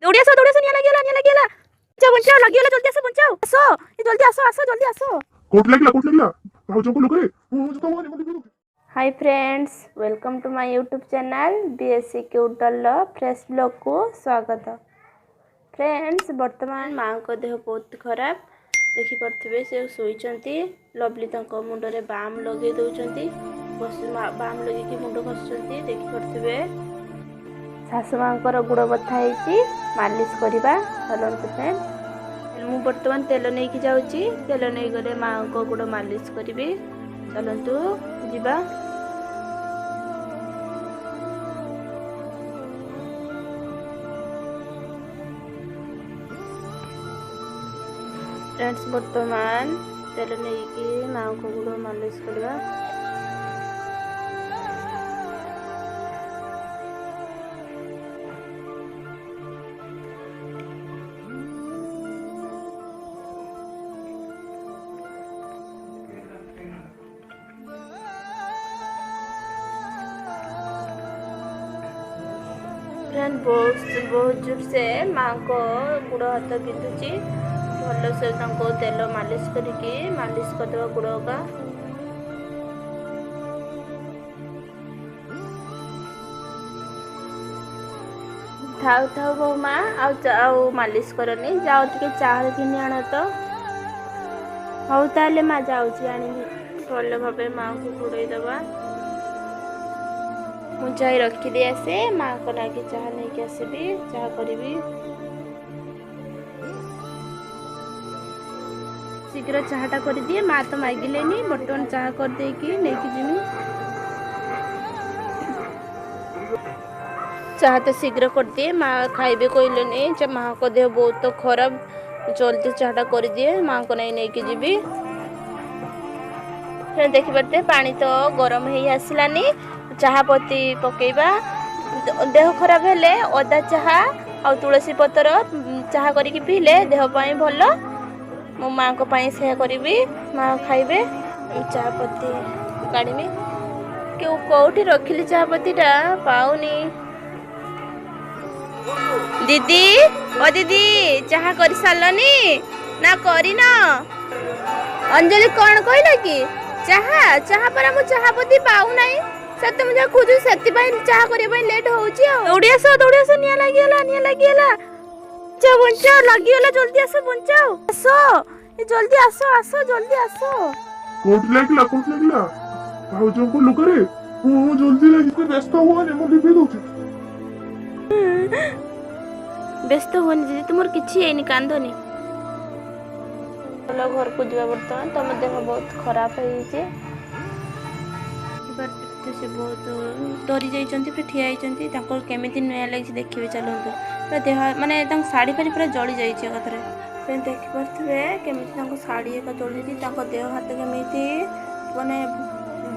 ଦୌଡ଼ି ଆସ, ଦୌଡ଼ି ଆସ, ନିଆଁ ଲାଗିଗଲା, ନିଆଁ ଲାଗିଗଲା। ବଞ୍ଚାଅ, ବଞ୍ଚାଅ, ଲାଗିଗଲା, ଜଲ୍ଦି ଆସ, ବଞ୍ଚାଅ, ଆସ ଏ, ଜଲ୍ଦି ଆସ, ଆସ, ଜଲ୍ଦି ଆସ। କୋଉଠି ଲାଗିଲା? କୋଉଠି ଲାଗିଲା? ଭାଉଜଙ୍କ ଲୁଗାରେ? ମୁଁ ଲିଭେଇ ଦଉଛି। Hi friends, welcome to my YouTube channel BSc କ୍ୟୁଟଲର fresh ବ୍ଲଗ୍କୁ ସ୍ୱାଗତ। ଫ୍ରେଣ୍ଡସ୍, ବର୍ତ୍ତମାନ ମାଆଙ୍କ ଦେହ ବହୁତ ଖରାପ, ଦେଖିପାରୁଥିବେ ସେ ଶୋଇଛନ୍ତି। ଲଭଲି ତାଙ୍କ ମୁଣ୍ଡରେ ବାମ୍ ଲଗେଇ ଦେଉଛନ୍ତି, ବସି ବାମ୍ ଲଗେଇକି ମୁଣ୍ଡ ଘଷୁଛନ୍ତି, ଦେଖିପାରୁଥିବେ। ଶାଶୁ ମାଆଙ୍କର ଗୋଡ଼ ବଥା ହେଇଛି, ମାଲିସ କରିବା। ଚାଲନ୍ତୁ ଫ୍ରେଣ୍ଡ, ମୁଁ ବର୍ତ୍ତମାନ ତେଲ ନେଇକି ଯାଉଛି। ତେଲ ନେଇଗଲେ ମାଆଙ୍କ ଗୋଡ଼ ମାଲିସ କରିବି। ଚାଲନ୍ତୁ ଯିବା। ଫ୍ରେଣ୍ଡସ୍, ବର୍ତ୍ତମାନ ତେଲ ନେଇକି ମାଆଙ୍କ ଗୋଡ଼ ମାଲିସ କରିବା। ଫ୍ରେଣ୍ଡ, ବହୁତ ବହୁତ ଜୋରସେ ମାଆଙ୍କ ଗୋଡ଼ ହାତ ବିନ୍ଧୁଛି। ଭଲସେ ତାଙ୍କୁ ତେଲ ମାଲିସ କରିକି ମାଲିସ କରିଦେବା ଗୋଡ଼ ହକା। ଥାଉ ଥାଉ ବୋଉ ମା, ଆଉ ମାଲିସ କରନି, ଯାଅ ଟିକେ ଚାହା ଘିନି ଆଣ ତ। ହଉ ତାହେଲେ ମା, ଯାଉଛି ଆଣିବି। ଭଲ ଭାବେ ମାଆଙ୍କୁ ଘୋଡ଼େଇ ଦେବା। ମୁଁ ଯାଇ ରଖିଦେଇ ଆସେ, ମାଆଙ୍କ ଲାଗି ଚାହା ନେଇକି ଆସିବି, ଚାହା କରିବି। ଶୀଘ୍ର ଚାହାଟା କରିଦିଏ, ମା ତ ମାଗିଲେନି। ବର୍ତ୍ତମାନ ଚାହା କରିଦେଇକି ନେଇକି ଯିମି। ଚାହା ତ ଶୀଘ୍ର କରିଦିଏ, ମା ଖାଇବେ କହିଲେନି ଯେ ମାଆଙ୍କ ଦେହ ବହୁତ ଖରାପ। ଜଲ୍ଦି ଚାହାଟା କରିଦିଏ, ମାଆଙ୍କ ନାଇଁ ନେଇକି ଯିବି। ଦେଖିପାରୁଥିବେ ପାଣି ତ ଗରମ ହେଇ ଆସିଲାନି, ଚାହା ପତି ପକେଇବା। ଦେହ ଖରାପ ହେଲେ ଅଦା ଚାହା ଆଉ ତୁଳସୀ ପତ୍ର ଚାହା କରିକି ପିଇଲେ ଦେହ ପାଇଁ ଭଲ। ମୁଁ ମାଆଙ୍କ ପାଇଁ ସେୟା କରିବି, ମା ଖାଇବେ। ଚାହା ପତି କାଢ଼ିବି। କେଉଁ କେଉଁଠି ରଖିଲି ଚାହା ପତିଟା, ପାଉନି। ଦିଦି, ଓ ଦିଦି, ଚାହା କରିସାରିଲନି ନା କରିନ? ଅଞ୍ଜଳି କ'ଣ କହିଲା କି ଚାହା? ଚାହା ପରା ମୁଁ ଚାହା ପତି ପାଉନାହିଁ, ସେତେ ମୁଁ ଯାହା ଖୋଜୁଛି, ସେଥିପାଇଁ ଚାହା କରିବା ପାଇଁ ଲେଟ୍ ହଉଛି। ଆଉ ଦୌଡ଼ି ଆସ, ଦୌଡ଼ି ଆସ, ନିଆଁ ଲାଗିଗଲା, ନିଆଁ ଲାଗିଗଲା। ବଞ୍ଚାଅ, ବଞ୍ଚାଅ, ଲାଗିଗଲା, ଜଲ୍ଦି ଆସ, ବଞ୍ଚାଅ, ଆସ ଏ, ଜଲ୍ଦି ଆସ, ଆସ, ଜଲ୍ଦି ଆସ। କୋଉଠି ଲାଗିଲା? କୋଉଠି ଲାଗିଲା? ଭାଉଜଙ୍କ ଲୁଗାରେ? ମୁଁ ଜଲ୍ଦି ଲାଗିଛି, ବ୍ୟସ୍ତ ହୁଅନି, ମୁଁ ଲିଭେଇ ଦଉଛି। ବ୍ୟସ୍ତ ହୁଅନି ଦିଦି, ତୁମର କିଛି ହେଇନି, କାନ୍ଦନି। ଭଲ, ଘରକୁ ଯିବା ବର୍ତ୍ତମାନ। ତମ ଦେହ ବହୁତ ଖରାପ ହେଇଯାଇଛି। ସେ ବହୁତ ଡରି ଯାଇଛନ୍ତି, ପୁରା ଠିଆ ହେଇଛନ୍ତି। ତାଙ୍କର କେମିତି ନିଆଁ ଲାଗିଛି ଦେଖିବେ, ଚାଲନ୍ତୁ। ପୁରା ଦେହ ମାନେ ତାଙ୍କ ଶାଢ଼ୀ ଫାଢ଼ୀ ପୁରା ଜଳି ଯାଇଛି ଏକାଥରେ। ଦେଖିପାରୁଥିବେ କେମିତି ତାଙ୍କ ଶାଢ଼ୀ ଏକା ଜଳି ଯାଇଛି, ତାଙ୍କ ଦେହ ହାତ କେମିତି ମାନେ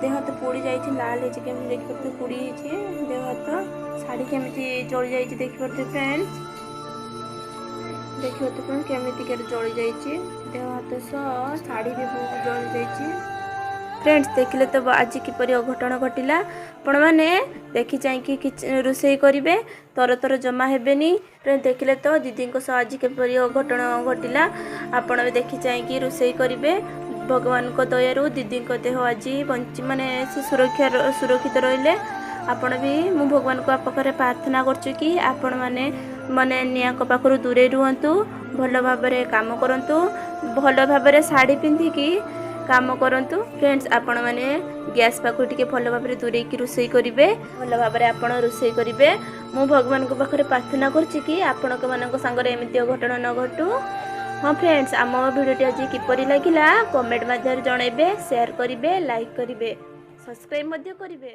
ଦେହ ହାତ ପୋଡ଼ି ଯାଇଛି, ଲାଲ ହେଇଛି କେମିତି ଦେଖିପାରୁଥିବେ, ପୋଡ଼ି ହେଇଛି ଦେହ ହାତ, ଶାଢ଼ୀ କେମିତି ଜଳି ଯାଇଛି ଦେଖିପାରୁଥିବେ ଫ୍ରେଣ୍ଡସ୍। ଦେଖିପାରୁଥିବେ ଫ୍ରେଣ୍ଡ, କେମିତି ଜଳି ଯାଇଛି ଦେହ ହାତ ସହ ଶାଢ଼ୀ ବି ବହୁତ ଜଳି ଯାଇଛି। ଫ୍ରେଣ୍ଡସ୍, ଦେଖିଲେ ତ ଆଜି କିପରି ଅଘଟଣ ଘଟିଲା। ଆପଣମାନେ ଦେଖି ଚାହିଁକି କିଛି ରୋଷେଇ କରିବେ, ତର ତର ଜମା ହେବେନି। ଫ୍ରେଣ୍ଡ, ଦେଖିଲେ ତ ଦିଦିଙ୍କ ସହ ଆଜି କିପରି ଅଘଟଣ ଘଟିଲା। ଆପଣ ବି ଦେଖି ଚାହିଁକି ରୋଷେଇ କରିବେ। ଭଗବାନଙ୍କ ଦୟାରୁ ଦିଦିଙ୍କ ଦେହ ଆଜି ବଞ୍ଚି ମାନେ ସେ ସୁରକ୍ଷା ସୁରକ୍ଷିତ ରହିଲେ। ଆପଣ ବି ମୁଁ ଭଗବାନଙ୍କ ପାଖରେ ପ୍ରାର୍ଥନା କରୁଛି କି ଆପଣମାନେ ମାନେ ନିଆଁଙ୍କ ପାଖରୁ ଦୂରେଇ ରୁହନ୍ତୁ, ଭଲ ଭାବରେ କାମ କରନ୍ତୁ, ଭଲ ଭାବରେ ଶାଢ଼ୀ ପିନ୍ଧିକି କାମ କରନ୍ତୁ। ଫ୍ରେଣ୍ଡସ୍, ଆପଣମାନେ ଗ୍ୟାସ୍ ପାଖରୁ ଟିକେ ଭଲ ଭାବରେ ଦୂରେଇକି ରୋଷେଇ କରିବେ, ଭଲ ଭାବରେ ଆପଣ ରୋଷେଇ କରିବେ। ମୁଁ ଭଗବାନଙ୍କ ପାଖରେ ପ୍ରାର୍ଥନା କରୁଛି କି ଆପଣଙ୍କ ମାନଙ୍କ ସାଙ୍ଗରେ ଏମିତି ଅଘଟଣ ନ ଘଟୁ। ହଁ ଫ୍ରେଣ୍ଡସ୍, ଆମ ଭିଡ଼ିଓଟି ଆଜି କିପରି ଲାଗିଲା କମେଣ୍ଟ ମାଧ୍ୟମରେ ଜଣାଇବେ, ସେୟାର କରିବେ, ଲାଇକ୍ କରିବେ, ସବସ୍କ୍ରାଇବ୍ ମଧ୍ୟ କରିବେ।